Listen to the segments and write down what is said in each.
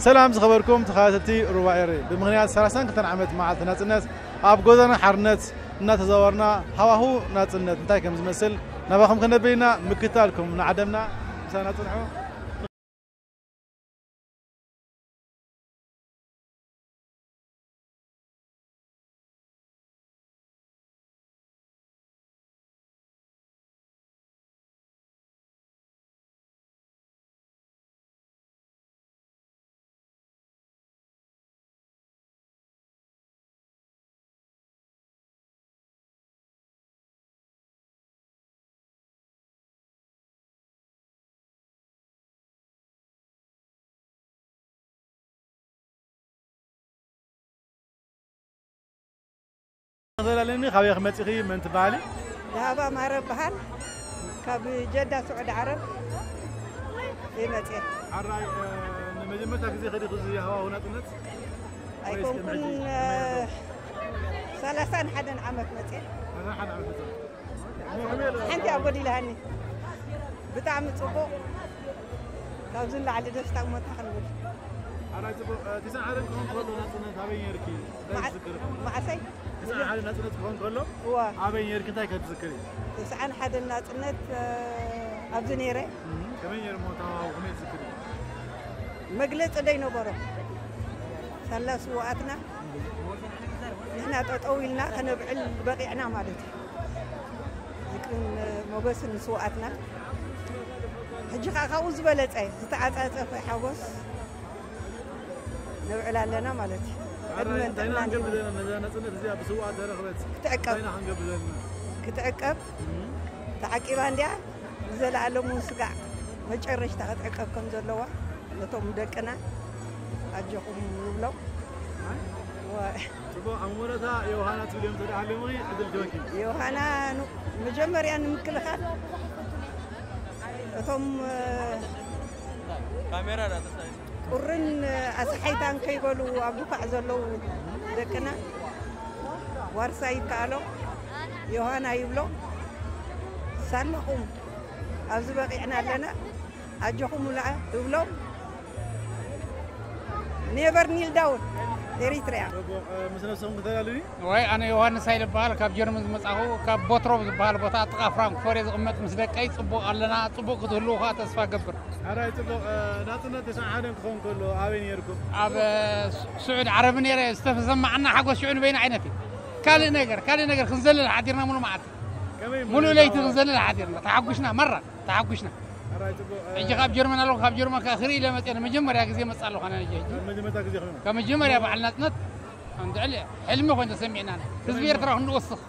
ሰላም ዝኸበርኩም ተኸታተልቲ ሩባ ኤሪ፣ ብምኽንያት ሰላሳን ክልተን ዓመት መዓልቲ ናጽነት ኣብ ጎደና ሓርነት እናተዘዋወርና ሃዋሁ ናጽነት እንታይ ከም ዝመስል ናባኹም ከነብይና ምክታልኩም ንዓደምና። ምሳና ጽንሑ። ዘለኒ ካበይ ክመፂኺ መን ትበሃሊ? ዳሃባ ማረ በሃል። ካብ ጀዳ ስዑድ ዓረብ ይመፅእ። ሓራይ ንመጀመርታ ግዜ ከዲኹ እዚ ሃዋሁ ናፅነት? ኣይኮንኩን። ሰላሳን ሓደን ዓመት መፅእ። ሓንቲ ኣጎዲላሃኒ። ብጣዕሚ ፅቡቕ። ካብዚ ንላዕሊ ደስታ እሞ እንታይ ክንብል? ሓራይ ፅቡቕ። ትስዓርን ክኾን ከሎ ናፅነት ኣበይ ነርኪ? መዓሰይ? ትስዓን ሓደ ናፅነት ክኾን ከሎ እዋ። ኣበይ ነርኪ እንታይ ከትዝክሪ? ትስዓን ሓደ ናፅነት ኣብዚ ነይረ። ከመይ ነይሩ ሞታ ከመይ ትዝክሪ? መግለፂ ደይነበሮ። ሳላ ስውኣትና ንሕና ጠጠው ኢልና ከነብዕል በቂዕና ማለት እዩ። ዝክርን ሞገስን ንስውኣትና። ሕጂ ከዓ ካብኡ ዝበለፀ ዝተዓፃፀፈ ሓጎስ ነብዕል ኣለና ማለት እዩ። ዕድመን ጥዕናን ይሃብኩም። ነዛ ናፅነት እዚኣ ብስውኣት ተረኽበት ክትዕቀብ። እንታይ ኢና ክንገብር ዘለና? ክትዕቀብ ተዓቂባ እንዲያ ንዘለኣለሙ ስጋዕ መጨረሽታ ክትዕቀብ ከም ዘለዋ ነቶም ደቅና ኣጆኹም ንብሎም። ወ- ጽቡቕ። ኣብ መወዳእታ ዮሃና ትብልዮም እንተ ደኣ ሃልዮም ዕድል ክበኪ። ዮሃና ኑ- መጀመርያ ንምክልኻል እቶም ካሜራ ቁርን ኣስሓይታን ከይበሉ ኣብ ድፋዕ ዘለዉ ደቅና ዋርሳ ይከኣሎ ዮሃና ይብሎ። ሳላኹም ኣብዚ በቂዕና ኣለና። ኣጆኹም ውልዓ እብሎም። Never kneel down ኤሪትሪያ። ጽቡቕ። ምስ ነብስኹም ክተላልዩ? ወይ ኣነ ዮሃንስ ሃይለ እበሃል፣ ካብ ጀርመን ዝመጻኹ፣ ካብ ቦትሮብ ዝበሃል ቦታ ጥቓ ፍራንክፎር እየ ዝቕመጥ። ምስ ደቀይ ጽቡቕ ኣለና። ጽቡቕ ክትህልዉ ከኣ ተስፋ እገብር። ሓራይ ጽቡቕ። ናጽነት ተስዓን ሓደን ክኸውን ከሎ ኣበይ ነይርኩም? ኣብ ስዑድ ዓረብ ነይረ። ዝተሰማዓና ሓጎስ ሽዑ ንበይና ዓይነት እዩ። ካልእ ነገር ካልእ ነገር ክንዘልል ሓዲርና ሙሉ መዓልቲ፣ ከመይ ሙሉ ለይቲ ክንዘልል ሓዲርና። ተሓጒስና፣ መራ ተሓጒስና። ሕጂ ካብ ጀርመን ኣለኹ። ካብ ጀርመን ከኣ ክርኢ ኢለ መፅየ። ንመጀመርያ ግዜ መፅእ ኣለኹ ኣነ ሕጂ። ካብ መጀመርያ በዓል ናፅነት ኣንድዕል ሕልሚ ኮይኑ ተሰሚዕና። ህዝቢ ኤርትራ ክንወስኽ።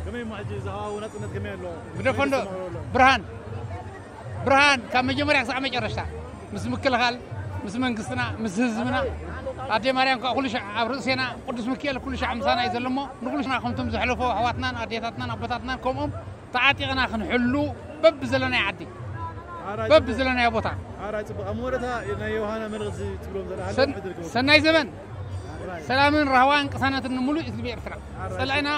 ከመይ እሞ ሕጂ ዝሃዋዊ ናፅነት ከመይ ኣሎ? ግደፎ እንዶ። ብርሃን ብርሃን ካብ መጀመርያ ክሳዕ መጨረሽታ ምስ ምክልኻል ምስ መንግስትና ምስ ህዝብና። ኣደ ማርያም ከዓ ኩሉ ሻዕ ኣብ ርእሴና፣ ቅዱስ ሚካኤል ኩሉ ሻዕ ምሳና እዩ ዘሎ እሞ ንኩሉ ሻዕ ከምቶም ዘሕለፎ ኣሕዋትናን ኣዴታትናን ኣቦታትናን ከምኦም ተዓጢቕና ክንሕሉ በብዘለናዮ ዓዲ በብዘለናዮ ቦታ። ሓራይ ጽቡቕ። ኣብ መወዳእታ ናይ ዮሃና መልእኽቲ ትብሎም ዘለኻ ሰን- ዕድል ክህበካ። ሰናይ ዘመን። ሰላምን ራህዋን ቅሳነትን ንምሉእ ህዝቢ ኤርትራ። ጸላኢና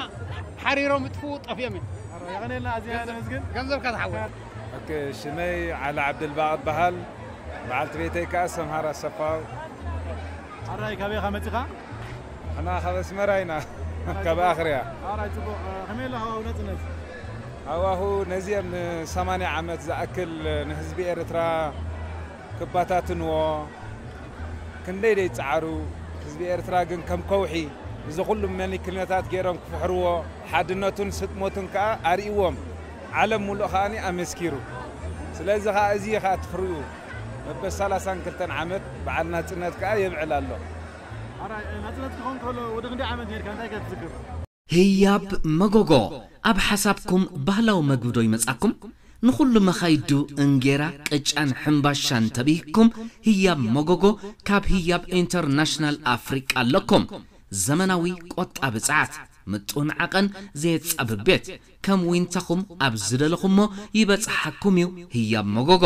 ሓሪሮም ይጥፍኡ ጠፊኦም እዮም። የቐንየልና ኣዝያ ነመስግን። ገንዘብካ ዝሓወት። ኦኬ፣ ሽመይ ዓሊ ዓብደልባቕ እበሃል። በዓልቲ ቤተይ ከኣ ሰምሃር ኣሰፋው። ሓራይ ካበይ ኢኻ መጺኻ? ንሕና ካብ ኣስመራ ኢና። ካብ ኣኽርያ። ሓራይ ጽቡቕ። ከመይ ኣሎ ሃዋሁ ናጽነት? ሃዋሁ ነዚኦም ንሰማንያ ዓመት ዝኣክል ንህዝቢ ኤርትራ ክባታትንዎ ክንደይ ደይ ጸዓሩ። ህዝቢ ኤርትራ ግን ከም ከውሒ እዚ ኩሉ መኒክልነታት ገይሮም ክፍሕርዎ ሓድነቱን ስጥሞቱን ከኣ ኣርእይዎም። ዓለም ሙሉእ ከኣኒ ኣመስኪሩ። ስለዚ ከኣ እዚ ከኣ ትፍርኡ መበል ሰላሳን ክልተን ዓመት በዓል ናጽነት ከኣ የብዕል ኣሎ። ሓራይ ናጽነት ክኾን ከሎ ወዲ ክንደይ ዓመት ነርካ እንታይ ከ ትዝክር? ህያብ መጎጎ፣ ኣብ ሓሳብኩም ባህላዊ መግቢ ዶ ይመጻኩም? ንኹሉ መኻይዱ እንጌራ፣ ቅጫን ሕምባሻን ተብሂግኩም፣ ህያብ መጎጎ ካብ ህያብ ኢንተርናሽናል ኣፍሪቃ ኣለኩም። ዘመናዊ ቆጣቢ ጸዓት፣ ምጡን ዓቐን ዘየጻብብ ቤት፣ ከም ዊንታኹም ኣብ ዝደለኹሞ ይበጽሓኩም እዩ። ህያብ መጎጎ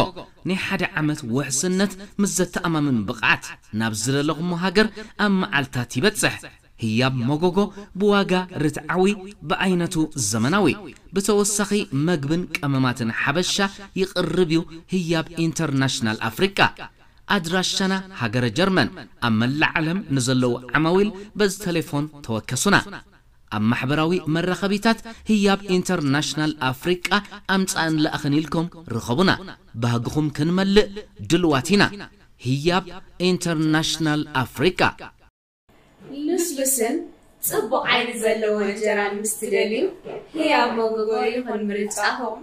ናይ ሓደ ዓመት ውሕስነት ምስ ዘተኣማምን ብቕዓት ናብ ዝደለኹሞ ሃገር ኣብ መዓልታት ይበጽሕ። ህያብ መጎጎ ብዋጋ ርትዓዊ፣ ብዓይነቱ ዘመናዊ፣ ብተወሳኺ መግብን ቀመማትን ሓበሻ ይቕርብ እዩ። ህያብ ኢንተርናሽናል ኣፍሪቃ ኣድራሻና ሃገረ ጀርመን። ኣብ መላእ ዓለም ንዘለዉ ዓማዊል በዚ ቴሌፎን ተወከሱና። ኣብ ማሕበራዊ መራኸቢታት ህያብ ኢንተርናሽናል ኣፍሪቃ ኣምጻእን ለኣኽን ኢልኩም ርኸቡና። ባህግኹም ክንመልእ ድልዋት ኢና። ህያብ ኢንተርናሽናል ኣፍሪቃ። ልስሉስን ጽቡቕ ዓይኒ ዘለዎ እንጀራን ምስ ትደልዩ፣ ህያብ መጎጎ ይኹን ምርጫኹም።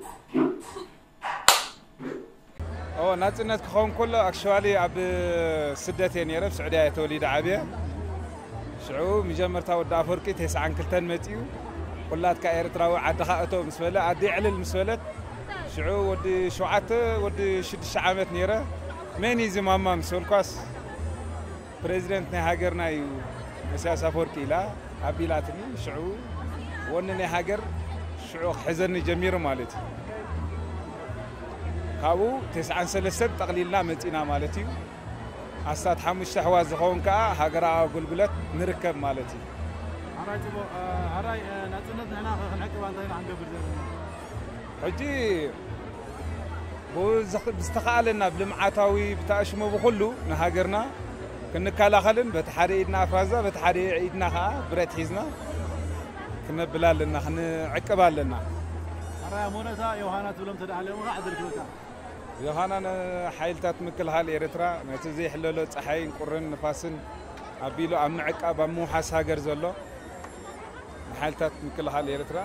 ኦ፣ ናጽነት ክኸውን ከሎ፣ ኣክሽዋሊ ኣብ ስደት እየ ነይረ፣ ኣብ ስዑድያ እየ ተወሊደ ዓብየ። ሽዑ መጀመርታ ወዲ ኣፈወርቂ ተስዓን ክልተን መጺኡ፣ "ኩላትካ ኤርትራዊ ዓድኻ እቶ" ምስ በለ፣ ኣደ ዕልል ምስ በለት፣ ሽዑ ወዲ ሸውዓተ፣ ወዲ ሽዱሽተ ዓመት ነይረ፣ "መን እዩ እዚ ማማ?" ምስ በልኳስ፣ "ፕሬዚደንት ናይ ሃገርና እዩ፣ ኢሳያስ ኣፈወርቂ" ኢላ ኣቢላትኒ። ሽዑ ወኒ ናይ ሃገር ሽዑ ክሕዘኒ ጀሚሩ ማለት እዩ። ካብኡ ተስዓን ሰለስተን ጠቕሊልና መጺና ማለት እዩ። ኣስታት ሓሙሽተ ኣሕዋት ዝኸውን ከኣ ሃገራዊ ኣገልግሎት ንርከብ ማለት እዩ። ሓራይ ጽቡቕ፣ እ፣ ሓራይ፣ እ፣ ናጽነት ንሕና ከ ክንዕቅባ እንታይ ኢና ክንገብር ዘለና? ሕጂ ብዝኽ-፣ ብዝተኻእለና ብልምዓታዊ ብተኣሽሞ ብኹሉ ንሃገርና ክንከላኸልን በቲ ሓደ ኢድና ኣፍራዛ በቲ ሓደ ኢድና ከኣ ብረት ሒዝና ክነብል ኣለና፣ ክንዕቅብ ኣለና። ኣራያ ሞነታ ዮሃና ትብሎም ተዳሃልዮም ኸዓ ዕድል ክህበካ። ዮሃና ንሓይልታት ምክልኻል ኤርትራ ነቲ ዘይሕለሎ ጸሓይን ቁርን ንፋስን ኣቢሉ ኣብ ምዕቃብ ኣብ ምውሓስ ሃገር ዘሎ ንሓይልታት ምክልኻል ኤርትራ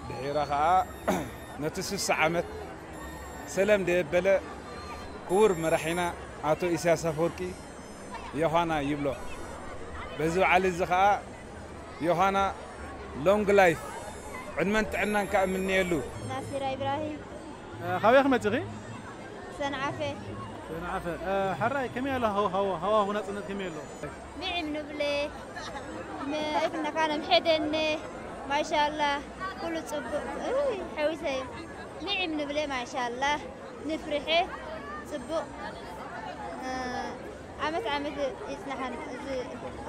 ድሒራ ኸኣ ነቲ ስሳ ዓመት ሰለም ደየበለ ክቡር መራሒና ኣቶ ኢሳያስ ኣፈወርቂ ዮሃና ይብሎ። በዚ በዓል እዚ ኸኣ ዮሃና ሎንግ ላይፍ ዕድመን ጥዕናን ከኣ እምነየሉ። ናሲራ ኢብራሂም። እ፣ ካበይ ክመጽኺ? ሰንዓፈ። ሰንዓፈ። እ፣ ሕራይ ከመይ ኣሎ ሃው-፣ ሃው-፣ ሃዋሁ ናጽነት ከመይ ኣሎ? ምዒም ንብለ፣ ም-፣ እብነኻ ነምሐደነ፣ ማሻላ፣ ኩሉ ጽቡቕ። እይ፣ ሐዊሰዮ። ምዒም ንብለ፣ ማሻላ፣ ንፍርሐ፣ ጽቡቕ። እ፣ ዓመት ዓመት ይጽናሓን። እዚ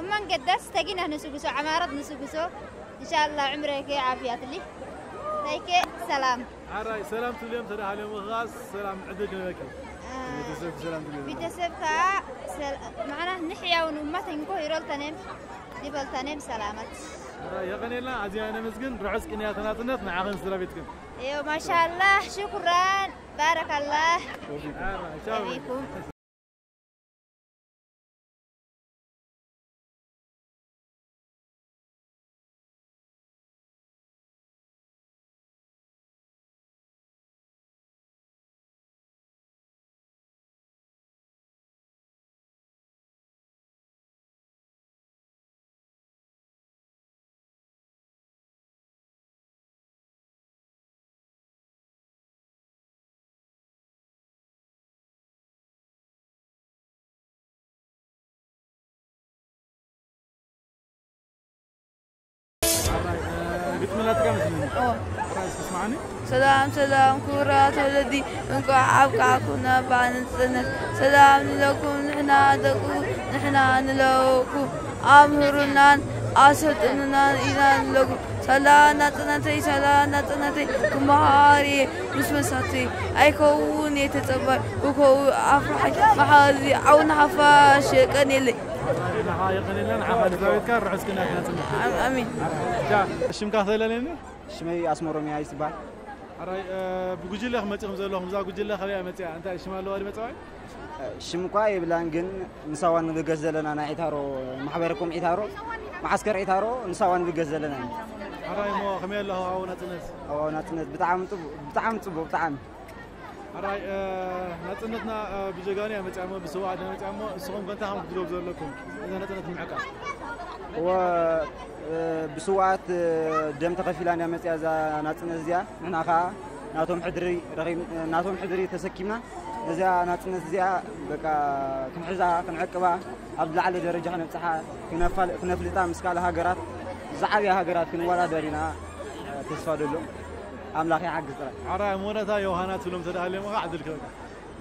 እማን ገዳስ ተጊና ንስጉሶ፣ ዓማራት ንስጉሶ። እንሻላ ዕምረከ ዓፊያትሊ። ተይከ ሰላም። ሓራይ ሰላም ትብልዮም ተዳሃልዮም ኸዓ ሰላም ዕድል ክንበኪ። እ፣ ቤተሰብ ሰላም ትብልዮም። ቤተሰብ ከኣ ሰል-፣ ማዕና ንሕያውን እማት እንኮ ይሮልተኔም፣ ይበልተኔም ሰላመት። ሓራይ የቐኔልና፣ ኣዚና ነመስግን፣ ርሑስ ቅንያት ናጽነት ንዓኽን ስድራ ቤትክን። እዮ፣ ማሻላ፣ ሽኩራን፣ ባረካላ። ሓራይ፣ ቻው። ፊኩም። ግጥሚ ላትካ መስለኒ። ኦ። ጥራይ እስኪ ስማዕኒ። ሰላም ሰላም ክቡራት ወለዲ፣ እንኳዕ ኣብቃዕኩም ናብ በዓል ናጽነት። ሰላም ንለኩም ንሕና ደቁ፣ ንሕና ንለኩም፣ ኣምህሩናን ኣሰልጥኑናን ኢና ንለኩም። ሳላ ናጽነተይ፣ ሳላ ናጽነተይ፣ ክመሃር እየ ምስ መሳተይ። ኣይከውን እየ ተጸባይ፣ ክከውን ኣፍራሓይ፣ መሓዚ፣ ዓውና ሓፋሽ፣ የቀንየለይ። ንዓኻ የቐንየልና፣ ንዓኻ ንስድራ ቤትካ ርሑስ ቅንያት ናጽነት። ኣም-፣ ኣሚን። ዳ፣ ሽምካ ክተለለኒ? ሽመይ ኣስመሮም ያይስ ይበሃል። ኣራይ፣ እ፣ ብጉጅለ ክመጺኹም ዘለኹም፣ እዛ ጉጅለ ካበይ እያ መጺኣ? እንታይ ሽም ኣለዋ ድመጻዋይ? ሽም እኳ የብላን፣ ግን ንሳዋ ንብገስ ዘለና ናይ ዒታሮ፣ ማሕበረኮም ዒታሮ፣ መዓስከር ዒታሮ ንሳዋ ንብገስ ዘለና እዩ። ኣራይ፣ እሞ ከመይ ኣለኹ ኣብኡ ናጽነት? ኣብኡ ናጽነት ብጣዕሚ ጽቡቕ፣ ብጣዕሚ ጽቡቕ፣ ብጣዕሚ። ኣራይ፣ እ፣ ናጽነትና፣ እ፣ ብጀጋኑ እያ መጺኣ እሞ፣ ብስውኣት እያ መጺኣ እሞ፣ ንስኹም ከ እንታይ ከም ክትገብሩ ዘለኩም? እዛ ናጽነት ንምዕቃብ። እወ፣ እ፣ ብስውኣት፣ እ፣ ደም ተኸፊላ እያ መጺኣ እዛ ናጽነት እዚኣ። ንሕና ከኣ ናቶም ሕድሪ ረኺብ-፣ ናቶም ሕድሪ ተሰኪምና ነዚኣ ናጽነት እዚኣ በቃ ክንሕዛ፣ ክንዕቅባ፣ ኣብ ዝለዓለ ደረጃ ክነብጽሓ፣ ክነፋል-፣ ክነፍልጣ ምስ ካልእ ሃገራት፣ ዝዓብያ ሃገራት ክንወዳደር ኢና። ተስፋ ደሎ ኣምላኽ ይሓግዝ ጥራይ። ሓራይ ሞነታ ዮሃና ትብሎም ተዳሃልዮም ከዓ ዕድል ክህበካ።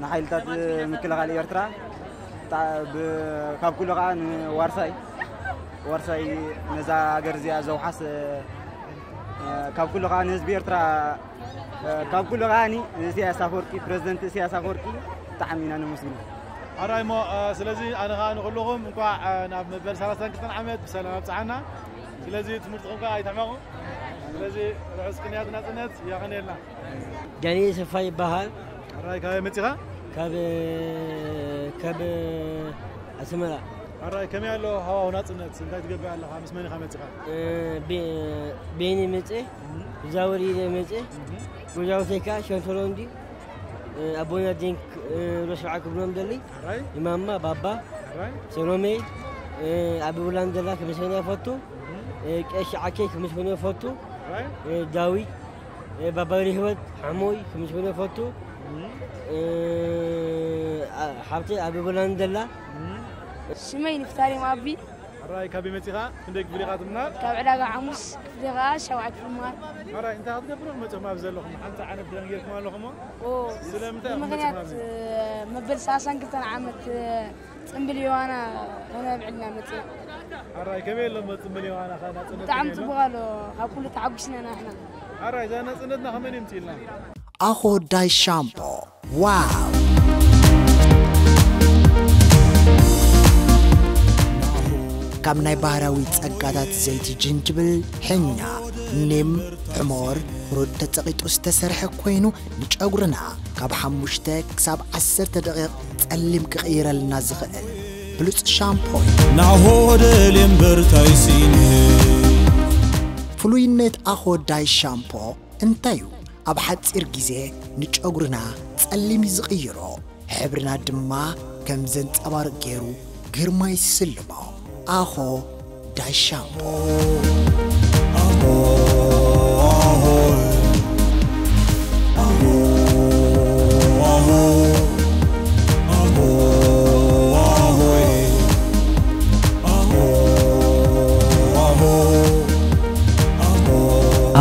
ንሓይልታት ምክልኻል ኤርትራ፣ ጣ-፣ ብ-፣ ካብ ኩሉ ከዓ ንዋርሳይ፣ ዋርሳይ ነዛ ሃገር እዚኣ ዘውሓስ፣ እ፣ ካብ ኩሉ ከዓ ንህዝቢ ኤርትራ፣ እ፣ ካብ ኩሉ ከዓ ኒ-፣ ንእስያስ ኣፈወርቂ፣ ፕረዚደንት እስያስ ኣፈወርቂ ብጣዕሚ ኢና ነመስግኖ። ኣራይ እሞ፣ እ፣ ስለዚ ኣነ ኸኣ ንኹልኹም እንኳዕ፣ እ፣ ናብ መበል ሰላሳን ክልተን ዓመት ብሰላም ኣብጽሓና። ስለዚ ትምህርትኹም ከኣ ኣይትሕመቑ። ስለዚ ርሑስ ቅንያት ናጽነት የቐንየልና። ዳንኤል ሰፋ ይበሃል። ኣራይ ካበይ መጺኻ? ካብ፣ ካብ ኣስመራ። ኣራይ ከመይ ኣሎ ሃዋሁ ናጽነት? እንታይ ትገብር ኣለኻ? ምስ መን ኢኻ መጺኻ? እ፣ ቤ-፣ ቤኒ መጸ፣ ዛወር ኢለ መጸ፣ ጎዛውተይ ከኣ ሸንተሎ እንዲ፣ እ፣ ኣቦና ዲንክ፣ እ፣ ረስዓ ክብሎም ደሊ። ኣራይ? ይማማ፣ ባባ፣ ኣራይ? ሰሎሜ፣ እ፣ ኣቢ ውላንደላ ክምስገን ይፈቱ። እ፣ ቀሺ ዓኬ ክምስገን ይፈቱ። ኣራይ? እ፣ ዳዊት፣ እ፣ ባባ ገብረህይወት ሓሞይ ክምስገን ይፈቱ። እ፣ እ፣ ኣ-፣ ሓብተይ ኣቢ ውላንደላ። እ። ሽመይ ንፍታሌም ኣቢ። ኣራይ ካበይ መጺኻ? ክንደይ ክፍሊ ኢኻ ትምሃር? ካብ ዕዳጋ ሓሙስ ክፍሊ ኸኣ ሻውዓይ ክፍሊ እምሃር። ኣራይ እንታይ ክትገብሩ መጺኹም ኣብዚ ዘለኹም? ሓንቲ ዓይነት ክዳን ጌርኩም ኣለኹም እሞ? ኦ፣ ስለምንታይ ኢኹም መጺኹም ብምኽንያት፣ ኣብዚ? እ፣ መበል ሰላሳን ክልተን ዓመት፣ እ፣ ጽምብል ዮሃና ከነብዕል ኢና መጺና። ኣራይ ከመይ ኣሎ እሞ ጽምብል ዮሃና ኸኣ ናጽነት ብጣዕሚ ከመይ ኣሎ? ጽቡቕ ኣሎ። ካብ ኩሉ ተሓጒስና ኢና ንሕና። ኣራይ እዛ ናጽነትና ከመይ ንምጽእ ኢልና? ኣኾ ዳይ ሻምፖ። ዋው! ካብ ናይ ባህራዊ ጸጋታት ዘይቲ ጅንጅብል፣ ሕኛ፣ ኒም፣ ሕሞር፣ ሩድ ተጸቒጡ ዝተሰርሐ ኮይኑ፣ ንጨጉርና ካብ ሓሙሽተ ክሳብ ዓሰርተ ደቂቕ ጸሊም ክቕይረልና ዝኽእል ብሉጽ ሻምፖ እዩ። ናሆ ደልየ እምበር ታይ ስኢነ። ፍሉይነት ኣኾ ዳይ ሻምፖ እንታይ እዩ? ኣብ ሓጺር ግዜ ንጨጉርና ጸሊም እዩ ዝቕይሮ፣ ሕብርና ድማ ከም ዘንጸባርቕ ገይሩ ግርማ ይስልሞ። ኣኾ ዳይ ሻምፖ።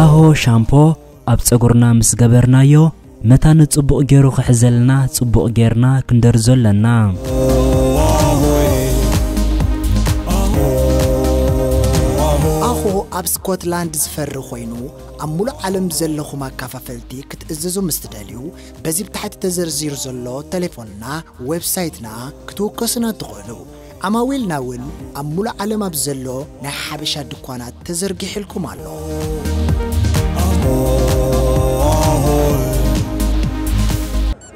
ኣሆ ሻምፖ ኣብ ጸጉርና ምስ ገበርናዮ፣ መታን ጽቡቕ ገይሩ ክሕዘልና ጽቡቕ ጌርና ክንደርዞ ኣለና። ኣኾ ኣብ ስኮትላንድ ዝፈሪ ኮይኑ፣ ኣብ ሙሉእ ዓለም ዘለኹም ኣካፋፈልቲ ክትእዝዙ ምስ ትደልዩ፣ በዚ ብታሕቲ ተዘርዚሩ ዘሎ ቴሌፎንና፣ ዌብሳይትና ክትውከሱና ትኽእሉ። ዓማዊልና እውን ኣብ ሙሉእ ዓለም ኣብ ዘሎ ናይ ሓበሻ ድኳናት ተዘርጊሕልኩም ኣሎ።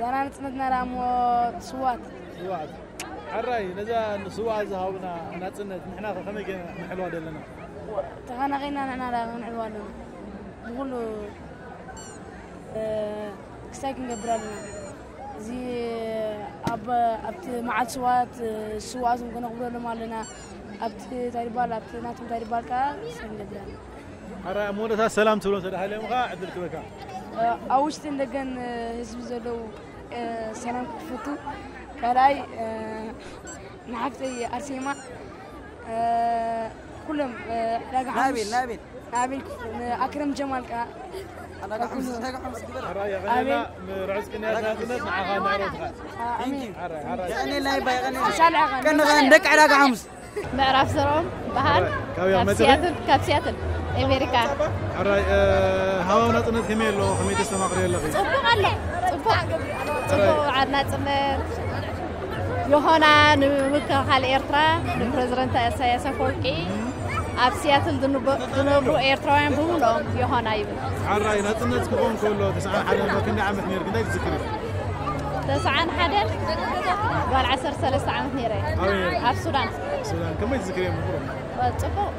ዛና ንጽነትና ደኣ እሞ ስዋት። ስዋት። ሕራይ፣ ነዛ ንስዋ ዝሃቡና ናጽነት ንሕና ከ ከመይ ገይርና ንሕልዋ ዘለና? ተኸናቒና ንሕና ደኣ ክንሕልዋ ኣለና። ብኹሉ፣ እ፣ ክስታይ ክንገብር ኣለና። እዚ ኣብ፣ ኣብቲ መዓልቲ ስዋት፣ ስዋኣቶም ከነኽብረሎም ኣለና። ኣብቲ እንታይ ይባል፣ ኣብቲ ናቶም እንታይ ይባል ከኣ ክስታይ ክንገብር ኣለና። ሕራይ፣ ኣብ መወዳእታ ሰላም ትብሎም ተደሃልዮም ከኣ ዕድል ክበካ። ኣብ ውሽጥን ደገን ህዝቢ ዘለዉ፣ እ፣ ሰላም ክፈቱ። ካልኣይ፣ እ፣ ንሓፍተይ ኣርሴማ፣ እ፣ ኩሎም፣ እ፣ ዕዳጋ ሓሙስ፣ ናቤል፣ ናቤል። ናቤል ክፉ፣ ንኣክረም ጀማል ከኣ። ዕዳጋ ሓሙስ፣ ዕዳጋ ሓሙስ ግበር። ሕራይ፣ የቐንየልና፣ ኣቤል። ንርሑስ ቅንያት ናጽነት ንዓኻ ንዕረትኻ። ኣሜን። ሕራይ፣ ሕራይ። የቐንየልና ይባ፣ የቐንየልና። ሻል ዓቐን። ቀንኻ ደቂ ዕዳጋ ሓሙስ። ምዕራፍ ዘርኦም በሃል። ካበይ ካብ መጺኺ? ሲያትል፣ ካብ ሲያትል ኣሜሪካ። ሕራይ፣ እ፣ ሃዋው ናጽነት ከመይ ኣሎ? ከመይ ተስተማቕሪ ኣለኺ? ጽቡቕ ኣሎ። ጽቡቕ። ጽቡቕ በዓል ናጽነት። ዮሆና ንምክልኻል ኤርትራ፣ ንፕረዚደንት ኢሳያስ ኣፈወርቂ፣ ኣብ ሲያትል ዝንበ-፣ ዝነብሩ ኤርትራውያን ብምልኦም ዮሆና ይብል። ሕራይ ናጽነት ክኾን ከሎ ተስዓን ሓደን ክንደይ ዓመት ነይርኪ? እንታይ ትዝክሪ? ተስዓን ሓደን ጓል ዓሰርተ ሰለስተ ዓመት ነይረ። ኣበይ ነይርኪ? ኣብ ሱዳን። ሱዳን። ከመይ ትዝክርዮም ብቁሩብ? ጽቡቕ።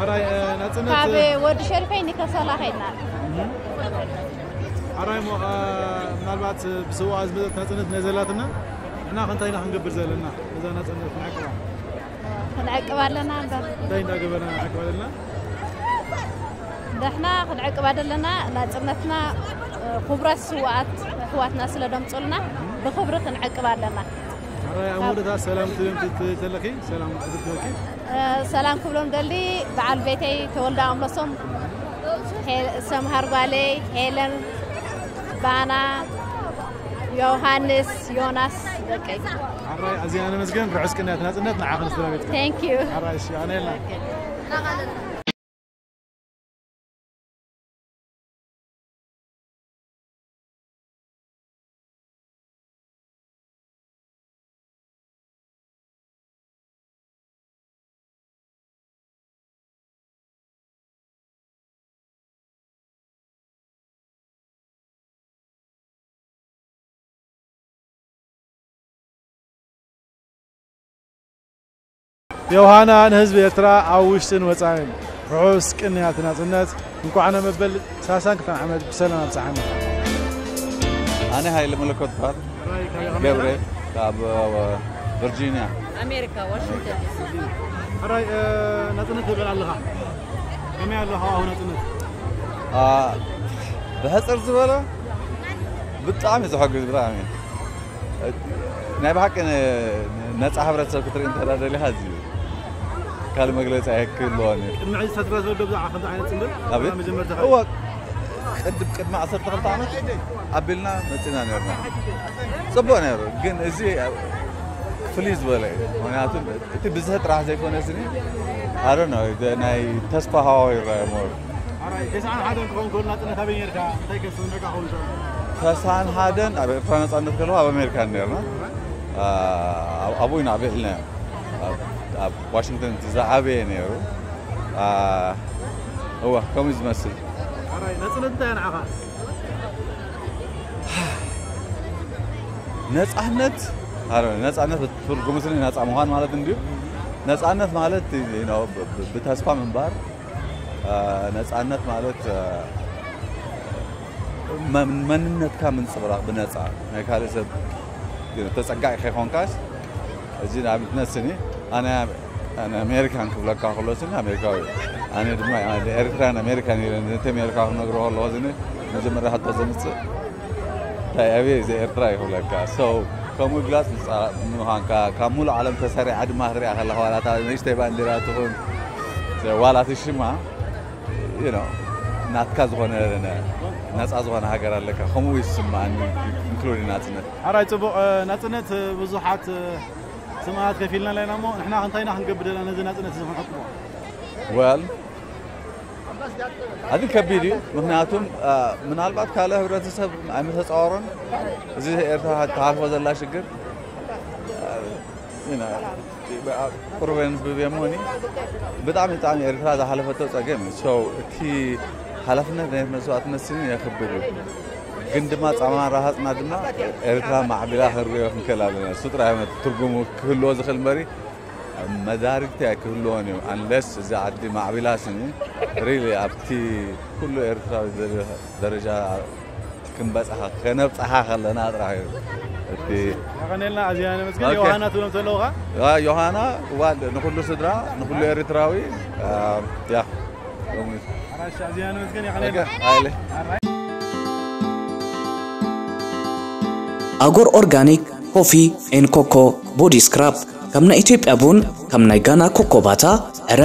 ሕራይ፣ እ፣ ናጽነት፣ ካብ እ፣ ወዲ ሸሪፈይ ንከሰላ ከይድና። እም። ሕራይ እሞ፣ እ፣ ምናልባት ብስዋ ዝመጸት ናጽነት ናይ ዘላትና፣ ንሕና ከ እንታይ ኢና ክንገብር ዘለና? ነዛ ናጽነት ክንዕቅባ። ክንዕቅብ ኣለና እምበር። እንታይ እንዳገበርና ክንዕቅብ ኣለና? ንሕና ክንዕቅባ ዘለና ናጽነትና፣ እ፣ ክቡራት ስውኣት ኣሕዋትና ስለ ደምጹልና ብኽብሪ ክንዕቅብ ኣለና። ሕራይ ኣብ መወዳእታ ሰላም ትብሎም ት-፣ ት-፣ ተለኺ፣ ሰላም ዕድል ትበኪ። እ፣ ሰላም ክብሎም ደሊ በዓል ቤተይ ተወልደ ኣምለሶም፣ ሄ-፣ ሰምሃር ጓለይ፣ ሄለን፣ ባና፣ ዮሃንስ፣ ዮናስ፣ ደቀይ። ሕራይ ኣዝያ ነመስግን። ርሑስ ቅንያት ናጽነት ንዓኽን ስድራ ቤትክን። Thank you። ሕራይ እሺ፣ ኣነ የልና። ዮሃና ንህዝቢ ኤርትራ ኣብ ውሽጥን ወጻኢን ርሑስ ቅንያት ናጽነት፣ እንኳዕ ንመበል ሰላሳን ክልተን ዓመት ብሰላም ኣብጽሓና። ኣነ ሃይለ መለኮት በሃል። ገብረ ካብ ቨርጂኒያ። ኣሜሪካ ዋሽንግተን ዲሲ። ሕራይ ናጽነት ትብል ኣለኻ፣ ከመይ ኣሎ ሃዋሁ ናጽነት? ብሕጽር ዝበለ ብጣዕሚ ዘሐግዝ፣ ብጣዕሚ ናይ ብሓቂ ነፃ ሕብረተሰብ ክትርኢ እንተ ደሊኻ እዚ እዩ። ካልእ መግለፂ ኣይክህልዎን እዩ። ቅድሚ ሕዚ ሰትራ ዘሎ ብዛዕባ ከምዚ ዓይነት ፅምብል ኣቤት? መጀመርታ እወ፣ ቅድም ቅድሚ ዓሰርተ ክልተ ዓመት ኣቢልና መፂና ነርና። ፅቡቅ ነይሩ፣ ግን እዚ ፍልይ ዝበለ እዩ። ምክንያቱ እቲ ብዝሒ ጥራሕ ዘይኮነ ስኒ ኣረ ነው ናይ ተስፋ ሃዋው ይረኣየ ሞር። ኣራይ፣ ተስዓን ሓደን ክኸውን ከሎ ናጽነት ኣበይ ነርካ? እንታይ ከስምዕካ ክኸውን ይኽእል? ተስዓን ሓደን ኣብ ኤርትራ ነጻነት ከለኹ ኣብ ኣሜሪካ ነርና። ኣብኡ ኢና ዓቢሕልና። ኣብ ዋሽንግተን ዝዓበየ ነይሩ። እወ፣ ከምኡ ዝመስል። ኣራይ፣ ናጽነት እንታይ ንዓኻ? ነጻነት፣ ኣረ፣ ነጻነት ትርጉሙ ስኒ ነጻ ምዃን ማለት እንድዩ። ነጻነት ማለት ብተስፋ ምንባር፣ ነጻነት ማለት መንነትካ ምንጽብራቕ ብነጻ፣ ናይ ካልእ ሰብ ተጸጋዒ ከይኮንካስ። እዚ ንኣብነት ስኒ ኣነ ኣነ ኣሜሪካን ክብለካ ከሎ ስኒ ኣሜሪካዊ፣ ኣነ ድማ ኤርትራን ኣሜሪካን ኢለ ነቲ ኣሜሪካ ክነግሮ ከለኹ ስኒ መጀመርያ ሕቶ ዘምጽእ እንታይ ኣበይ እዚ ኤርትራ ይኽብለካ። So ከምኡ ግላጽ ምጻ ምዃንካ ካብ ሙሉእ ዓለም ተሰሪዓ ድማ ክትሪኣ ከለኻ ዋላ እታ ንእሽተይ ባንዴራ ትኹን ዋላ እቲ ሽማ you know ናትካ ዝኾነ ነጻ ዝኾነ ሃገር ኣለካ ከምኡ ይስማዓኒ። ኢንክሉዲንግ ናጽነት። ሓራይ ጽቡቕ ናጽነት ብዙሓት ስማዓት ከፊልና ኣለና እሞ ንሕና እንታይ ኢና ክንገብር ዘለና ነዚ ናጽነት እዚ ክንዕቅቦ? Well ኣዚ ከቢድ እዩ። ምክንያቱም ምናልባት ካልእ ህብረተሰብ ኣይምተፃወሮን እዚ ኤርትራ ትሓልፎ ዘላ ሽግር ቁርበን ብቤሞኒ ብጣዕሚ ብጣዕሚ ኤርትራ ዝሓለፈቶ ፀገም እዩ። So እቲ ሓላፍነት ናይ መስዋእትነት ስኒ የኽብድ እዩ። ግን ድማ ፃማ ረሃፅና ድማ ኤርትራ ማዕቢላ ክንሪኦ ክንክእል ኣለና። እሱ ጥራይ ትርጉሙ ክህልዎ ዝኽእል እምበሪ መዳርግቲ ኣይክህልዎን እዩ። Unless እዚ ዓዲ ማዕቢላ ስኒ really ኣብቲ ኩሉ ኤርትራዊ ደረጃ ክንበጽሓ ከነብጽሓ ከለና ጥራሕ እዩ። እቲ ያቀኔልና ኣዚያ ነመስገን። ዮሃና ትብሎም ዘለውኻ? ዮሃና እዋ ንኩሉ ስድራ ንኩሉ ኤርትራዊ ያ ሓራሻ ኣዚያ ነመስገን። ያቀኔልና ኣለ። ኣጎር ኦርጋኒክ ኮፊ ኤን ኮኮ ቦዲ ስክራብ፣ ከም ናይ ኢትዮጵያ ቡን፣ ከም ናይ ጋና ኮኮባታ፣ ዕረ፣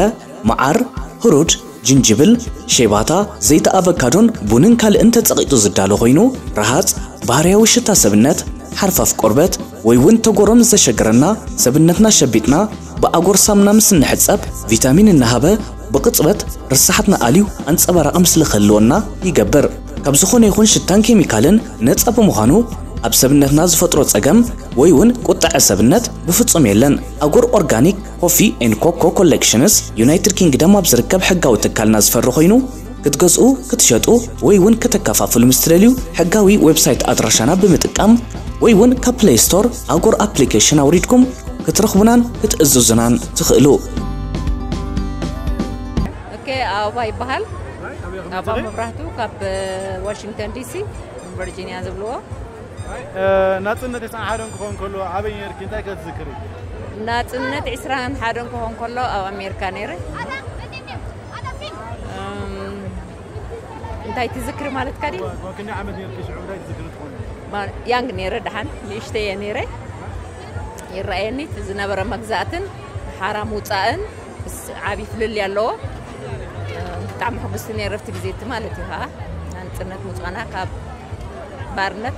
መዓር፣ ህሩድ፣ ጅንጅብል፣ ሼባታ፣ ዘይቲ ኣቨካዶን ቡንን ካልእን ተጸቒጡ ዝዳሎ ኮይኑ፣ ረሃጽ፣ ባህርያዊ ሽታ ሰብነት፣ ሓርፋፍ ቆርበት፣ ወይ እውን ተጎሮ ምስ ዘሸግረና፣ ሰብነትና ሸቢጥና፣ ብኣጎር ሳምና ምስ እንሕጸብ፣ ቪታሚን እናሃበ፣ ብቕጽበት ርሳሓትና ኣልዩ ኣንጸባራቒ ምስሊ ክህልወና ይገብር። ካብ ዝኾነ ይኹን ሽታን ኬሚካልን ነጻ ብምዃኑ ኣብ ሰብነትና ዝፈጥሮ ጸገም ወይ እውን ቁጥዐ ሰብነት ብፍጹም የለን። ኣጎር ኦርጋኒክ ኮፊ ኤን ኮኮ ኮሌክሽንስ ዩናይትድ ኪንግደም ኣብ ዝርከብ ሕጋዊ ትካልና ዝፈሪ ኮይኑ ክትገዝኡ፣ ክትሸጡ ወይ እውን ከተከፋፍሉ ምስ ትደልዩ ሕጋዊ ዌብሳይት ኣድራሻና ብምጥቃም ወይ እውን ካብ ፕሌይ ስቶር ኣጎር ኣፕሊኬሽን ኣውሪድኩም ክትረኽቡናን ክትእዝዙናን ትኽእሉ። ኦኬ፣ ኣበባ ይበሃል። ኣበባ መብራህቱ ካብ ዋሽንግተን ዲሲ ቨርጂኒያ ዝብልዎ። ናጽነት ዕስራን ሓደን ክኾን ከሎ ኣበይ ነርኪ? እንታይ ከ ትዝክሪ? ናጽነት ዕስራን ሓደን ክኾን ከሎ ኣብ ኣሜሪካ ነይረ። እንታይ ትዝክሪ ማለት ካዲ? ክንደይ ዓመት ነርኪ ሽዑ? እንታይ ትዝክሪ ትኾኒ? ያንግ ነይረ፣ ደሓን ንእሽተየ ነይረ። ይረኣየኒ እቲ ዝነበረ መግዛእትን ሓራ ምውፃእን ዓብዪ ፍልልይ ኣለዎ። ብጣዕሚ ሕጉስቲ ነይረ ኣብቲ ግዜ እቲ ማለት እዩ። ከዓ ናንፅነት ምውፃእና ካብ ባርነት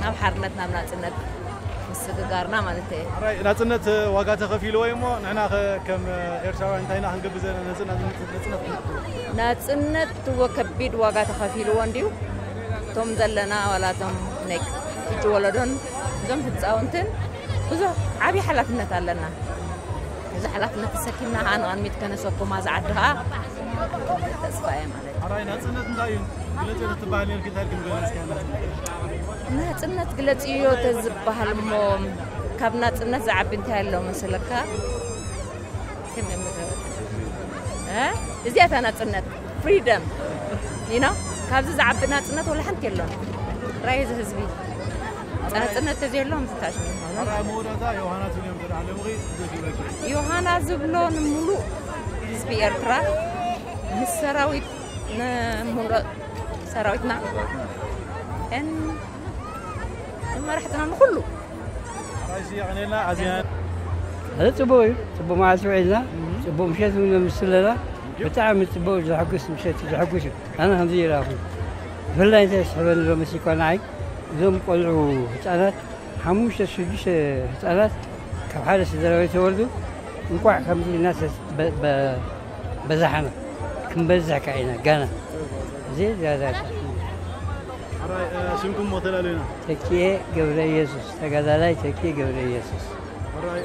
ናብ ሓርነት ናብ ናፅነት ምስግጋርና ማለት እዩ። ናፅነት ዋጋ ተኸፊልዎ እሞ ንሕና ከም ኤርትራውያን እንታይ ኢና ክንገብር ዘለና? ነፅነት ናፅነት እዎ ከቢድ ዋጋ ተኸፊልዎ እንድዩ። እቶም ዘለና ዋላ እቶም ናይ ሕጂ ወለዶን እዞም ህፃውንትን ብዙሕ ዓብዪ ሓላፍነት ኣለና። እዚ ሓላፍነት ተሰኪምና ከዓ ንቕድሚት ከነሰኩማ ዝዓዲ ከዓ ተስፋ እየ ማለት እዩ። ኣራይ ናፅነት እንታይ እዩ? ግለፂ ተትበሃል ነርኪ እንታይ ክንገለፅ ከ ናፅነት? ናፅነት ግለፂዮ ተዝበሃል እሞ ካብ ናፅነት ዝዓቢ እንታይ ኣሎ መስለካ? እዚኣታ ናጽነት፣ ፍሪደም፣ you know፣ ካብዚ ዝዓቢ ናጽነት ወላ ሓንቲ የሎን። ራይ እዚ ህዝቢ ናጽነት ተዘየሎም ዝታሽ ምኾኑ። መወዳእታ ዮሃና ትብልዮም ዘለኹ ኣለምኺ ዘፊበኪ። ዮሃና ዝብሎ ንምሉእ ህዝቢ ኤርትራ፣ ምስ ሰራዊት፣ ንምሉእ ሰራዊትና፣ ን መራሕትና፣ ንኹሉ። ራይሲ የቐኔልና ኣዝያ እዚ ጽቡቕ እዩ። ጽቡቕ መዓልቲ ውዒልና፣ ጽቡቕ ምሸት እውን ነምስለና። ብጣዕሚ ጽቡቕ፣ ዘሐጉስ ምሸት፣ ዘሐጉስ እዩ። ኣነ ከምዚ ይረኣኹ። ብፍላይ እንታይ ዝስሕበኒ ሎምስ እኳ ንዓይ፣ እዞም ቆልዑ ህጻናት፣ ሓሙሽተ ሽዱሽተ ህጻናት ካብ ሓደ ስድራ ቤት ተወልዱ፣ እንቋዕ ከምዚ እናተ- በ- በ- በዛሕና፣ ክንበዝሕ ከኣ ኢና ጋና። እዚ ዝያዳ ሕራይ ሽምኩም ሞ ተላለዩና። ተኪኤ ገብረ ኢየሱስ፣ ተጋዳላይ ተኪኤ ገብረ ኢየሱስ። ሕራይ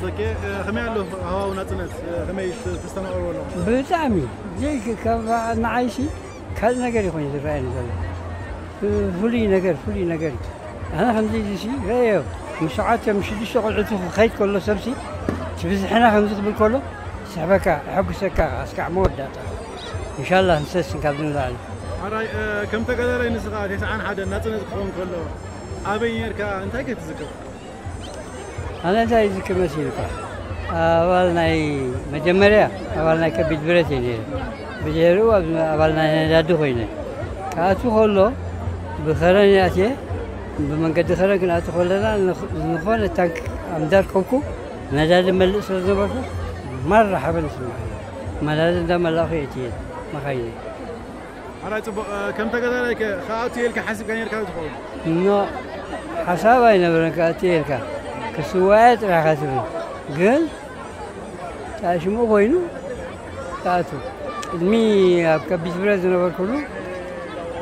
ተኪኤ ከመይ ኣሎ ሃዋው ናጽነት ከመይ ተስተማቕርዎ ኣለኹም? ብጣዕሚ ዘይክ- ካብ ንዓይሲ ካልእ ነገር ይኾን ዝረኣየኒ ዘሎ። ፍሉይ ነገር፣ ፍሉይ ነገር እዩ። ኣነ ከምዚ ኢሉሲ ረእዮ፣ ምስ ሸውዓተ ምስ ሽዱሽተ ቆልዑቱ ክኸይድ ከሎ ሰብሲ፣ እቲ ብዝሕና ከምዚ ክብል ከሎ፣ ስሕበካ፣ የሐጉሰካ፣ ኣስካዕ መወዳእታ። ኢንሻላህ ንሰስን ካብ ንላዕሊ። ሕራይ ከም ተጋዳላይ ንስኻ ተስዓን ሓደን ናጽነት ክኸውን ከሎ ኣበይ ነርካ? እንታይ ከ ትዝክር? ኣነ እንታይ ይዝክር መሲልካ? ኣባል ናይ መጀመርያ ኣባል ናይ ከቢድ ብረት እየ ነይረ። ብድሕሪኡ ኣብ- ኣባል ናይ ነዳዲ ኮይነ ክኣቱ ከሎ ብኸረን እየ ኣትየ። ብመንገዲ ኸረን ክንኣቱ ከለና ንኽ- ዝኾነ ታንክ ኣምዳር ኮንኩ ነዳዲ መልእ ስለ ዝነበርኩ ማራ ሓበን ይስምዓኒ። ነዳዲ እንዳመላእኹ እየ እትየ መኻይነ። ሕራይ ጽቡቕ ከም ተጋዳላይ ከ ክኣቱ ኢልካ ሓሲብካ ነርካ ትኸውን? ኖ ሓሳብ ኣይነበረን ክኣቱ ኢልካ ክስዋየ ጥራሕ ኢኻ ትብል ግን ሽምኡ ኮይኑ ክኣቱ ቅድሚ ኣብ ከቢድ ብረት ዝነበርኩሉ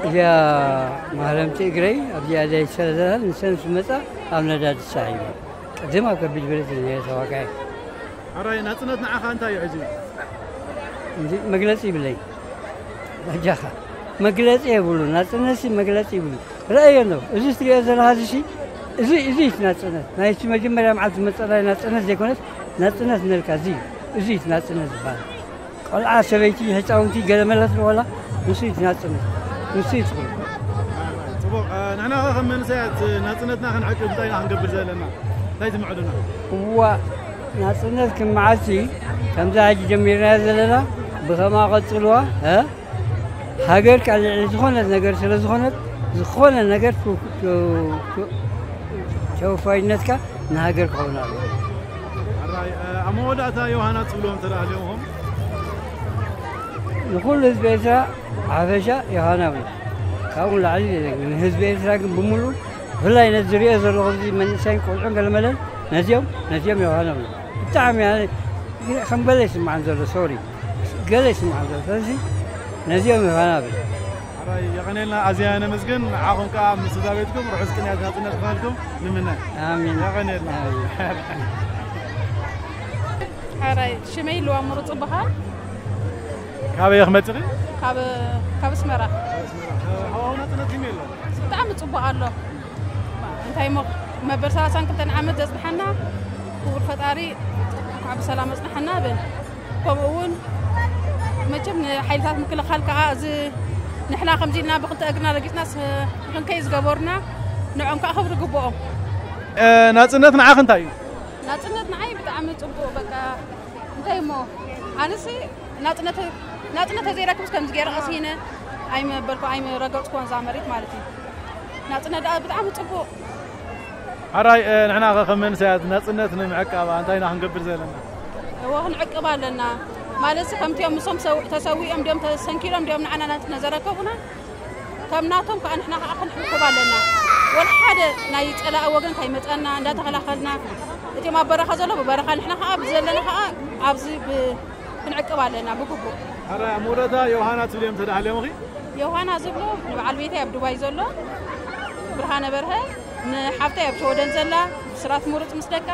እዚኣ ማህረምቲ እግረይ ኣብዚኣ ደይ ሰለዘላን ንሰን ዝመጻ ኣብ ነዳዲ ሳሒበ ቅድም ኣብ ከቢድ ብረት ነይረ ተዋጋኢ። ሕራይ ናጽነት ንዓኻ እንታይ እዩ ሕጂ? እንዲ መግለጺ ይብለይ በጃኻ መግለጺ የብሉ ናጽነትሲ መግለጺ ይብሉ። ረኣዮ ኣሎ እዚ ትሪኦ ዘለኻ እዚ እዚ እዚ ናጽነት ናይቲ መጀመርያ መዓልቲ መጸላይ ናጽነት ዘይኮነስ ናጽነት ነልካ እዚ እዚ ናጽነት ዝበሃል ቆልዓ ሰበይቲ ህፃውንቲ ገለመለ ስለዋላ ንሱ ናፅነት ንሱ ይትኽሉ ጽቡቕ ንሕና ኸ ከም መንእሰያት ናጽነትና ክንዕቅብ እንታይ ኢና ክንገብር ዘለና? እንታይ ትምዕዱና? እዋ ናፅነት ክመዓሲ ከምዛ ሕጂ ጀሚርናዮ ዘለና ብኸማ ቀፅልዋ እ ሃገር ቃል ልዕሊ ዝኾነት ነገር ስለ ዝኾነት ዝኾነ ነገር ተወፋይነትካ ንሃገር ክኸውን ኣለዎ። ሕራይ ኣብ መወዳእታ ዮሃና ትብሎም እንተ ደኣ ኣለኹም ንኹሉ ህዝቢ ኤርትራ ሓፈሻ ዮሃና ብሎ ካብኡ ንላዕሊ የለን። ንህዝቢ ኤርትራ ግን ብምሉእ ብፍላይ ነዚ ዝሪኦ ዘለኹ እዚ መንእሰይን ቆልዑን ገለመለን ነዚኦም ነዚኦም ዮሃና ብሎ ብጣዕሚ ኣነ ከም ገለ ይስምዓን ዘሎ ሶሪ ገለ ይስምዓን ዘሎ ስለዚ ነዚኦም ዮሃና ብሎ ሕራይ የቐኔልና ኣዝያ ነመስግን ንዓኹም ከኣ ምስ ስድራ ቤትኩም ርሑስ ቅንያት ናጽነት ክኾነልኩም ንምነ ኣሜን የቐኔልና ሕራይ ሽመይ ልዋ ምሩጽ ይበሃል ካበይ ክመጽኺ ካብ ካብ ኣስመራ ሃዋው ናጽነት ከመይ ኣሎ ብጣዕሚ ጽቡቕ ኣሎ እንታይ እሞ መበል ሰላሳን ክልተን ዓመት ዘጽንሓና ክቡር ፈጣሪ እንኳዕ ብሰላም ኣጽንሓና እብል ከምኡ እውን መቸም ንሓይልታት ምክልኻል ከዓ እዚ ንሕና ከምዚ ኢልና ብክልተ እግርና ረጊፅናስ ንክንከይ ዝገበሩና ንዖም ከዓ ክብሪ ግብኦም ናፅነት ንዓኽ እንታይ እዩ ናፅነት ንዓይ ብጣዕሚ ፅቡቅ በቃ እንታይ እሞ ኣነሲ ናፅነት ናፅነት ተዘይረክብስ ከምዚ ገይረ ቀሲነ ኣይመበልኩ ኣይረገፅኩን እዛ መሬት ማለት እዩ ናፅነት ደኣ ብጣዕሚ ፅቡቅ ሓራይ ንሕና ከ ከም መንሰያት ናፅነት ንምዕቃባ እንታይ ኢና ክንገብር ዘለና እዎ ክንዕቅብ ኣለና ማለትሲ ከምቲኦም ምሶም ተሰዊኦም ዲኦም ተሰንኪሎም ዲኦም ንዓና ናፅነት ዘረከቡና ከም ናቶም ከዓ ንሕና ከዓ ክንሕብሕብ ኣለና ወላ ሓደ ናይ ፀላኢ ወገን ከይመፀና እንዳተኸላኸልና እቲኦም ኣብ በረኻ ዘሎ ብበረኻ ንሕና ከዓ ኣብዚ ዘለና ከዓ ኣብዚ ክንዕቅብ ኣለና ብግቡእ ሓራይ ኣብ መወዳእታ ዮሃና ትብልዮም ተዳህልዮምኺ ዮሃና ዝብሎ ንበዓል ቤተይ ኣብ ዱባይ ዘሎ ብርሃነ በርሀ ንሓፍተይ ኣብ ሸወደን ዘላ ብስራት ምሩፅ ምስ ደቃ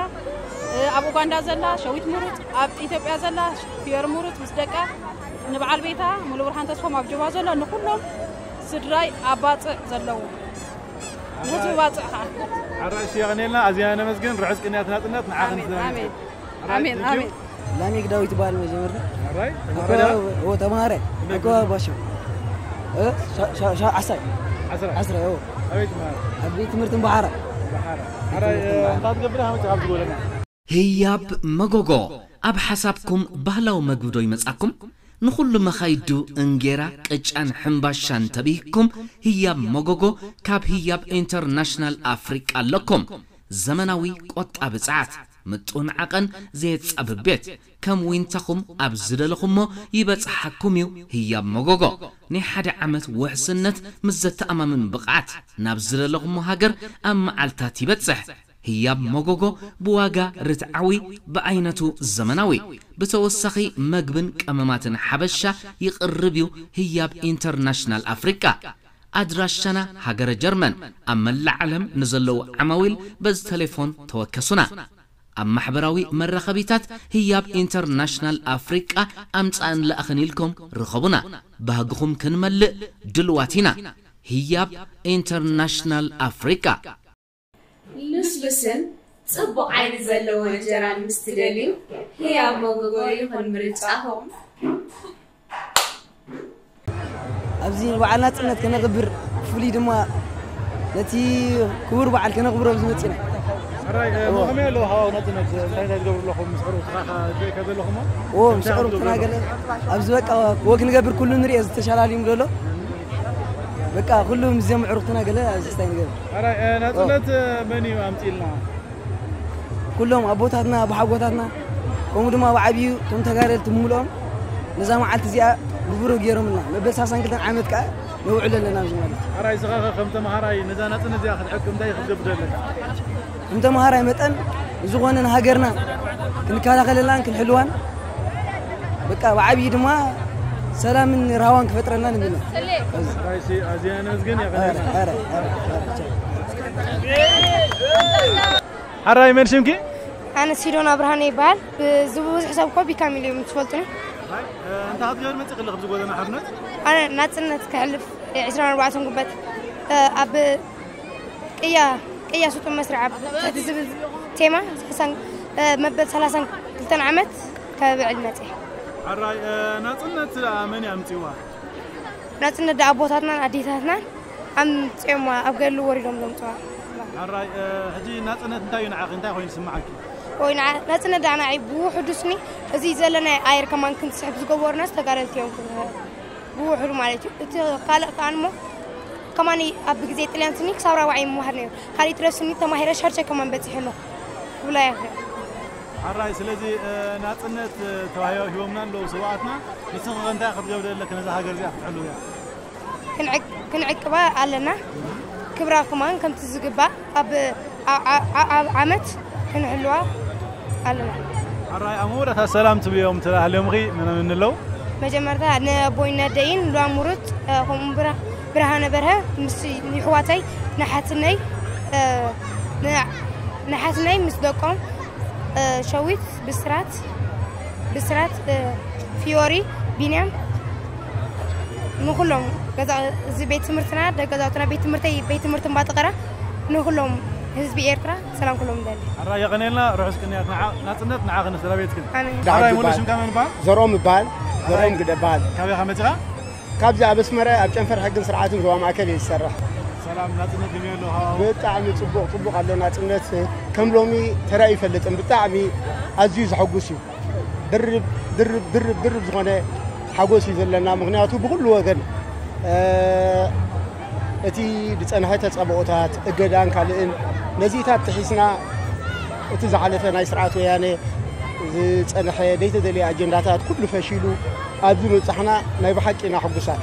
ኣብ ኡጋንዳ ዘላ ሸዊት ምሩፅ ኣብ ኢትዮጵያ ዘላ ፒየር ምሩፅ ምስ ደቃ ንበዓል ቤታ ሙሉ ብርሃን ተስፎም ኣብ ጆባ ዘሎ ንኩሎም ስድራይ ኣብ ባፅዕ ዘለዉ ንህዝቢ ባፅዕ ከዓ ሓራሽ የቐኔልና ኣዝያ ነመስግን ርሑስ ቅንያት ናፅነት ንዓኽን ኣሜን ኣሜን ኣሜን ኣሜን ላሜክ ዳዊት ይበሃል መጀመርታ። ኣራይ ኣኮ ተማሃራይ ኣኮ ባሾ ዓሳይ ዓስራይ ዓስራይ ኣበይ ትመሃር? ኣብ ቤት ትምህርቲ ባሓራ። ኣራይ እንታይ ትገብር? ሃመት ካብ ዝጎለና ህያብ መጎጎ። ኣብ ሓሳብኩም ባህላዊ መግቢ ዶ ይመጻኩም? ንኹሉ መኻይዱ እንጌራ፣ ቅጫን ሕምባሻን ተብሂኩም፣ ህያብ መጎጎ ካብ ህያብ ኢንተርናሽናል ኣፍሪቃ ኣለኩም። ዘመናዊ ቆጣቢ ጸዓት፣ ምጡን ዓቐን ዘየጻብብ ቤት፣ ከም ዊንታኹም ኣብ ዝደለኹሞ ይበጽሓኩም እዩ ህያብ መጎጎ። ናይ ሓደ ዓመት ውሕስነት ምስ ዘተኣማምን ብቕዓት፣ ናብ ዝደለኹሞ ሃገር ኣብ መዓልታት ይበጽሕ። ህያብ መጎጎ ብዋጋ ርትዓዊ፣ ብዓይነቱ ዘመናዊ፣ ብተወሳኺ መግብን ቀመማትን ሓበሻ ይቕርብ እዩ ህያብ ኢንተርናሽናል ኣፍሪቃ። ኣድራሻና ሃገረ ጀርመን። ኣብ መላእ ዓለም ንዘለዉ ዓማዊል በዚ ተሌፎን ተወከሱና። ኣብ ማሕበራዊ መራኸቢታት ህያብ ኢንተርናሽናል ኣፍሪቃ ኣምጻእን ለኣኽን ኢልኩም ርኸቡና። ባህግኹም ክንመልእ ድልዋት ኢና። ህያብ ኢንተርናሽናል ኣፍሪቃ። ልስሉስን ጽቡቕ ዓይኒ ዘለዎን እንጀራ ምስ ትደልዩ፣ ህያብ መጎጎ ይኹን ምርጫኹም። ኣብዚ በዓል ናጽነት ከነኽብር፣ ብፍሉይ ድማ ነቲ ክቡር በዓል ከነኽብሮ ኣብዚ መጺና። ሕራይ እ፣ ከመይ ኣለዉ ሃዋው ናጽነት? እንታይ እንታይ ትገብሩ ኣለኹም? ምስ ሕሩኽትኻ ከ-፣ ከ-፣ ዘለኹም? ኦ ምስ ሕሩኽትና ገለ ኣብዚ በቃ ወክ ንገብር፣ ኩሉ ንሪኦ ዝተሻላልዩም ዘሎ በቃ ኩሉ ምስዚኦም ኣዕሩኽትና ገለ ኣብዚ ስታይ ንገብር። ሕራይ እ፣ ናጽነት እ፣ መን እዩ ኣምጺልና? ኩሎም ኣቦታትና ኣቦሓጎታትና፣ ከምኡ ድማ ኣብ ዓብዩ እቶም ተጋደልቲ ብምልኦም ነዛ መዓልቲ እዚኣ ብብሩህ ገይሮምልና። መበል ሰላሳን ክልተን ዓመት ከኣ ነውዕሎ ኣለና ኣብዚ ማለት እዩ። ሕራይ እስኻ ከ ከም ተምሃራይ ነዛ ናጽነት እዚኣ ክትሕክም እንታይ ክትገብር ኣለካ? ከም ተምሃራይ መጠን ብዝኾነ ንሃገርና ክንከላኸለላን ክንሕልዋን፣ በቃ ብዓብዪ ድማ ሰላምን ራህዋን ክፈጥረልና ንብል ኢና። ሕራይ ሲ-፣ ኣዝያ ነመስግን። የቐንየልና። ኧረ፣ ኧረ፣ ኧረ፣ ኧረ፣ ቻው። ሕራይ መን ሽምኪ? ኣነ ሲዶና ብርሃነ ይበሃል። ብዝብዙሕ ሰብ እኮ ቢካሚል እዮም ዝፈልጡኒ። እንታይ ክትገብር መፂእ ከለክ ኣብዚ ጎደና ሓርነት? ኣነ ናፅነት ከሕልፍ ዕስራን ኣርባዕተን ጉበት ኣብ ቅያ ቅያ ስጡም መስርዕ ኣብ ትሕቲ ዝብል ቴማ ሰላሳን መበል ሰላሳን ክልተን ዓመት ከብዕል መፅእ። ሕራይ ናፅነት መን እዩ ኣምፅዋ? ናፅነት ደኣ ኣቦታትናን ኣዴታትናን ኣምፅኦምዋ፣ ኣብ ገድሊ ወሪዶም ዘምፅዋ። ሕራይ ሕጂ ናፅነት እንታይ እዩ ንዓኺ? እንታይ ኮይኑ ዝስምዓኪ? ወይ ንዓ ናፅነት ደኣ ንዓይ ብውሕዱ ስኒ እዚ ዘለናይ ኣየር ከማን ክንስሕብ ዝገበሩና ዝተጋደልቲ እዮም። ብውሕዱ ማለት እዩ። እቲ ካልእ ከኣ እሞ ከማን ኣብ ግዜ ጥልያን ስኒ ክሳብ ራብዓይ ይመሃር ነይሩ። ካልእ ትረፍ ስኒ ተማሂረ ሻድሻይ ከማን በፂሐ ኣለኹ ክብላ ይኽእል። ሕራይ ስለዚ ናፅነት ተባሂቦም ሂቦምና ኣለዉ ስውኣትና። ንስኺ ከ እንታይ ክትገብሪ ኣለኪ ነዛ ሃገር እዚኣ ክትሕልውያ? ክንዕቅ- ክንዕቅባ ኣለና። ክብራ ከማን ከምቲ ዝግባእ ኣብ ዓ- ዓ- ዓ- ዓመት ክንሕልዋ ኣለና። ሕራይ ኣብ መወዳእታ ሰላም ትብልዮም ትላሃልዮምኺ መን መን ኣለዉ? መጀመርታ ንቦይና ደይን ሉዋ ሙሩት ከምኡ ብራ- ብርሃነ በርሀ ምስ ይሕዋተይ ንሓትነይ እ፣ ን- ንሓትነይ ምስ ደቆም እ፣ ሸዊት ብስራት ብስራት እ፣ ፊዮሪ ቢንያም ንኩሎም ገዛ እዚ ቤት ትምህርትና ደገዛውትና ቤት ትምህርተይ ቤት ትምህርቲ እምባጠቀራ ንኩሎም ህዝቢ ኤርትራ ሰላም ኩሎም ይደሊ። ሕራይ የቐንየልና። ርሑስ ቅንያት ንዓ- ናጽነት ንዓኽን ስድራ ቤትክን። ኣሜን። ሕራይ ሙሉ ሽምካ መን ይበሃል? ዘርኦም ይበሃል። ዘርኦም ግደ ይበሃል። ካበይ ኢኻ መጺኻ? ካብዚ ኣብ ኣስመራ ኣብ ጨንፈር ሕግን ስርዓትን ዞባ ማእከል እየ ዝሰርሕ። ሰላም ናጽነት ከመይ ኣሎ ሃዋሁ? ብጣዕሚ ጽቡቕ ጽቡቕ ኣሎ ናጽነት። ከም ሎሚ ተራእዩ ይፈልጥን ብጣዕሚ ኣዝዩ ዘሐጉስ እዩ። ድርብ ድርብ ድርብ ድርብ ዝኾነ ሓጎስ እዩ ዘለና። ምኽንያቱ ብኹሉ ወገን እቲ ዝጸንሐ ተጻብኦታት፣ እገዳን ካልእን ነዚታት ጥሒስና እቲ ዝሓለፈ ናይ ስርዓት ወያነ ዝጸንሐ ዘይተደልየ ኣጀንዳታት ኩሉ ፈሺሉ ኣብዚ ምብጻሕና ናይ ብሓቂ ኢና ሕጉሳት።